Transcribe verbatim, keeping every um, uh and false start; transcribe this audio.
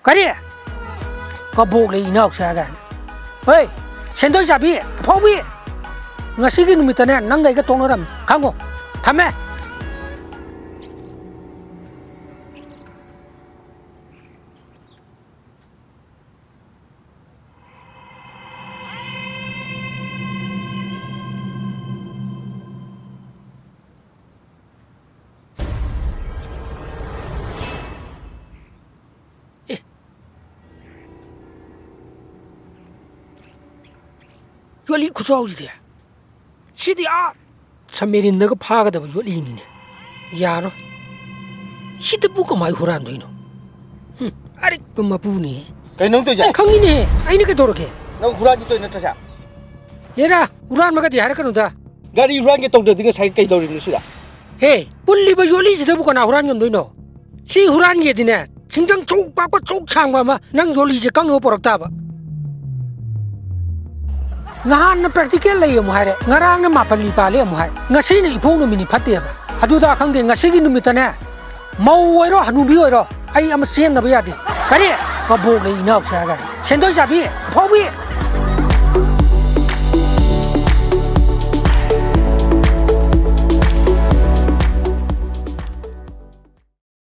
ꯀꯔꯤ? ꯀꯕꯣꯛ ꯂꯩ ꯏꯅꯥꯎꯁꯦ ꯍꯥꯏꯒ꯫ ꯍꯣꯏ, ꯁꯦꯟꯗꯣꯏ ꯆꯥꯕꯤ, ꯑꯐꯥꯎꯕꯤ꯫ ꯉꯁꯤꯒꯤ ꯅꯨꯃꯤꯠꯇꯅꯦ, ꯅꯪꯒ ꯑꯩꯒ ꯇꯣꯛꯅꯔꯝꯃꯤ꯫ ꯈꯪꯉꯣ꯫ ꯊꯝꯃꯦ꯫ ꯑꯦ꯫ ꯌꯣꯠꯂꯤ ꯈꯨꯆꯥꯎꯁꯤꯗꯤ꯫ ꯁꯤꯗꯤ ꯑꯥ ꯁꯕꯃꯦꯔꯤꯟꯗꯒ ꯐꯥꯒꯗꯕ ꯌꯣꯠꯂꯤꯅꯤꯅꯦ꯫ ꯌꯥꯔꯣꯏ꯫ ꯁꯤꯗꯕꯨ ꯀꯃꯥꯏ ꯍꯨꯔꯥꯟꯗꯣꯏꯅꯣ? ꯍꯨꯝ, ꯑꯔꯤꯛꯄ ꯃꯄꯨꯅꯤ꯫ ꯀꯩꯅꯣ ꯅꯪ ꯇꯧꯔꯤꯁꯦ? ꯑꯦ, ꯈꯪꯉꯤꯅꯦ꯫ ꯑꯩꯅ ꯀꯩꯗꯧꯔꯒꯦ? ꯅꯪ ꯍꯨꯔꯥꯟꯒꯦ ꯇꯧꯔꯤ ꯅꯠꯇ꯭ꯔꯁꯦ? ꯍꯦꯔꯥ, ꯍꯨꯔꯥꯟꯕꯒꯗꯤ ꯍꯥꯏꯔꯛꯀꯅꯨꯗ꯫ ꯒꯥꯔꯤ ꯍꯨꯔꯥꯟꯒꯦ ꯇꯧꯗ꯭ꯔꯗꯤ ꯉꯁꯥꯏ ꯀꯩꯗꯧꯔꯤꯕꯅꯣ ꯁꯤꯗ? ꯍꯦ, ꯄꯨꯜꯂꯤꯕ ꯌꯣꯠꯂꯤꯁꯤꯗꯕꯨ ꯀꯅꯥ ꯍꯨꯔꯥꯟ ꯉꯝꯗꯣꯏꯅꯣ? ꯁꯤ ꯍꯨꯔꯥꯟꯒꯦꯗꯤꯅꯦ, ꯁꯤꯡꯖꯪ ꯆꯧꯛ ꯄꯥꯛꯄ ꯆꯧꯛ ꯁꯥꯡꯕ ꯑꯃ ꯅꯪ ꯌꯣꯠꯂꯤꯁꯦ ꯀꯛꯅꯕ ꯄꯨꯔꯛ ꯇꯥꯕ꯫ ꯅꯍꯥꯟꯅ practical ꯂꯩ ꯑꯃꯨꯛ ꯍꯥꯏꯔꯦ, ꯉꯔꯥꯡꯅ ꯃꯥꯄꯜꯅꯤ ꯄꯥꯜꯂꯦ ꯑꯃꯨꯛ ꯍꯥꯏ, ꯉꯁꯤꯅ ꯏꯄꯣꯛ ꯅꯨꯃꯤꯠꯅꯤ ꯐꯠꯇꯦꯕ꯫ ꯑꯗꯨꯗ ꯈꯪꯗꯦ, ꯉꯁꯤꯒꯤ ꯅꯨꯃꯤꯠꯇꯅꯦ, ꯃꯧ ꯑꯣꯏꯔꯣ ꯍꯅꯨꯕꯤ ꯑꯣꯏꯔꯣ, ꯑꯩ ꯑꯃ ꯆꯦꯟꯗꯕ ꯌꯥꯗꯦ꯫ ꯀꯔꯤ? ꯀꯕꯣꯛ ꯂꯩ ꯏꯅꯥꯎꯁꯦ ꯍꯥꯏꯔꯒ꯫ ꯁꯦꯟꯗꯣꯏ ꯆꯥꯕꯤ, ꯑꯐꯥꯎꯕꯤ꯫